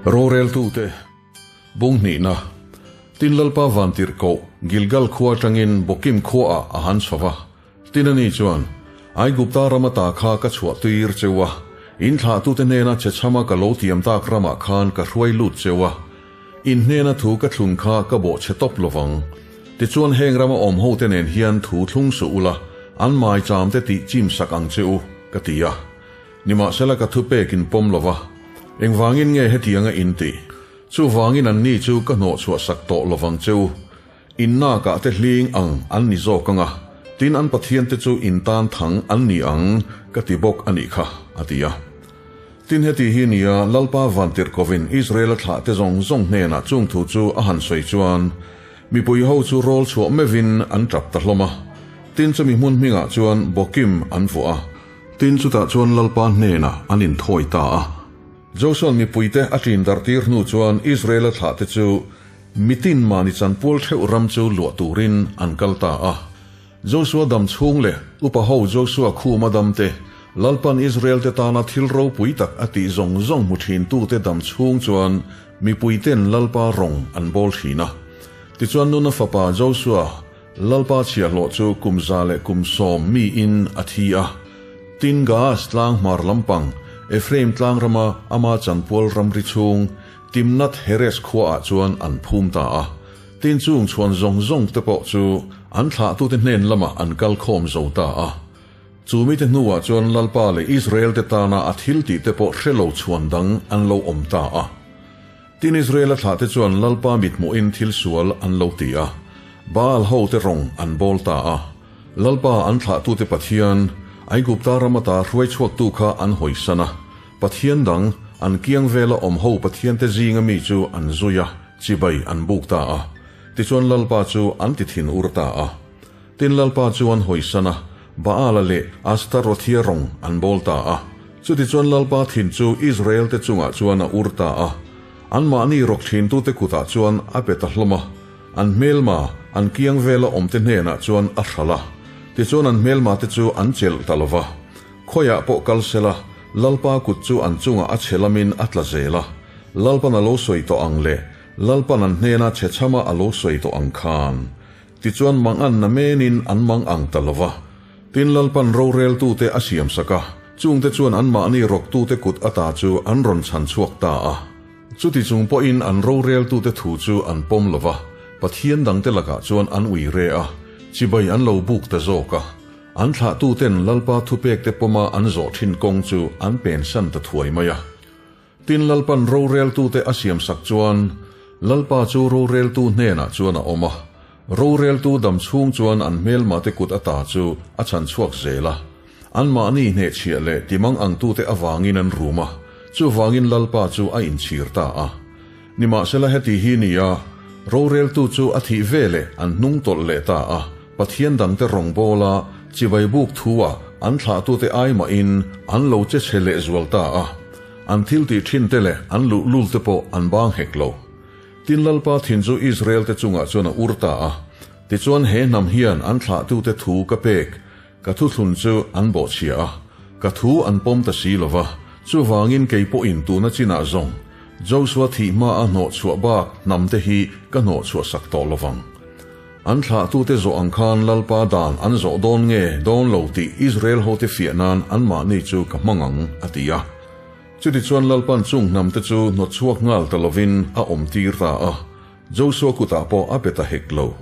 Roreltute bung hnihna Tin Lalpa Vantirhkoh Gilgal khua atangin Bokim khuaah a han chho va. Tin ani chuan, Aigupta ram ata kha ka chhuah tuir cheu a, in thlahtute hnena che chhama ka lo tiam tak ramah khan ka hruai lut cheu a, in hnena thu ka thlun kha ka bawh chhe tawp lovang. Tichuan heng rama awm hote nen hian thu thlung suh ula, an maicham te tih chim sak ang che u, ka ti a. Nimahsela ka thupek in pawm lova, engvangin nge hetianga in tih? Chuvangin anni chu ka hnawhchhuah sak tawh lovang che u. In nakah te hling ang an ni zawk ang a, tin an pathiante chu in tan thang an ni ang ka ti bawk a nih kha, a ti a. Tin heti hi nia Lalpa Vantirhkovin Israela thlahte zawng zawng hnenah chung thu chu a han sawi chuan mipui ho chu rawl chhuah meuhin an tap ta hlawm a, tin chumi hmun hmingah chuan Bokim an vuah a. Tin chutah chuan Lalpa hnenah an inthawi ta a. Joshua mipuite a ṭin darhtir hnu chuan Israela thlahte chu Mitin mahni chanpual theuh ram chu luah turin an kal ta a. Joshua dam chhung leh upa ho Joshua khuma dam te, Lalpan Israel-te tana thil ropui tak a tih zawng zawng hmu thintute dam chhung chuan mipuiten Lalpa rawng an bawl thin a. Tichuan nuna fapa Joshua, Lalpa chhiahhlawh chu kum 110 miin a thi a. Tin Gaas tlang hmar lampang, Ephraim tlang rama ama chanpual ramri chhung, Timnath Heres khuaah chuan an phum ta a, tin chung chhuan zawng zawng te pawh chu an thlahtute hnen lamah an kal khawm zo ta a. Chu mite hnuah chuan Lalpa leh Israel-te tana a thil tih te pawh hre lo chhuan dang an lo awm ta a. Tin Israel-a thlahte chuan Lalpa mithmuhin thil sual an lo ti a, Baal hote rawng an bawl ta a. Lalpa an thlahtute Pathian, Aigupta ram ata hruai chhuaktu kha an hawisan a. Pathian dang, an kiang vela awm ho Pathiante zinga mi chu an zui a, chibai an buk ta a. Tichuan Lalpa chu an ti thin ur ta a. Tin Lalpa chu an hawisan a, Baala leh Astarothia rawng an bawl ta a. Chutichuan Lalpa thin chu Israelte chungah chuan a ur ta a. Anmahni rawk thintute kutah chuan a pe ta hlawm a. An hmelma, an kiang vela awmte hnenah chuan a hralh a. Tichuan an hmelmate chu an chelh ta lo va. Khawiah pawh kal sela, Lalpa kut chu an chungah a chhe lamin a tla zel a, Lalpan a lo sawi tawh ang leh Lalpan an hnena chhe chhama a lo sawi tawh ang khan. Tichuan mang an na menin an mang ang ta lo va. Tin Lalpan roreltute a siamsak a, chungte chuan anmahni rawktute kut ata chu an rawn chhan chhuak ta a. Chuti chung pawhin an roreltute thu chu an pawm lo va, Pathian dangte lakah chuan an ui re a, chibai an lo buk ta zawk a. An thlahtuten Lalpa thupekte pawma an zawh thin kawng chu an pensan ta thuai mai a. Tin Lalpan roreltute a siamsak chuan Lalpa chu roreltu hnenah chuan a awm a, roreltu dam chhung chuan an hmelmate kut ata chu a chhan chhuak zel a. Anmahni hnehchhiah leh timang angtute avangin an rum a, chuvangin Lalpa chu a inchhir ta a. Nimahsela heti hi ni a, roreltu chu a thih veleh an hnung tawlh leh ta a, Pathian dangte rawngbawla chibai buk thu-ah an thlahtute ai mahin an lo che chhe lehzual ta a, an thil tih thinte leh an luhlulte pawh an bang hek lo. Tin Lalpa thin chu Israel-te chungah chuan a ur ta a, tichuan he hnam hian an thlahtute thu ka pek, Ka thuthlun chu an bawhchhia a, ka thu an pawm ta si lo va, chuvangin kei pawhin tuna chinah zawng Joshua thih hma a hnawhchhuah bak hnamte hi ka hnawhchhuah sak tawh lo vang. An thlahtute zawh ang khan Lalpa dan an zawh dawn nge dawn lo tih Israel hote fiah nan anmahni chu ka hmang ang, a ti a. Chutichuan Lalpan chung hnamte chu hnawtchhuak nghal ta lovin a awmtir ta a, Joshua kutah pawh a pe ta hek lo.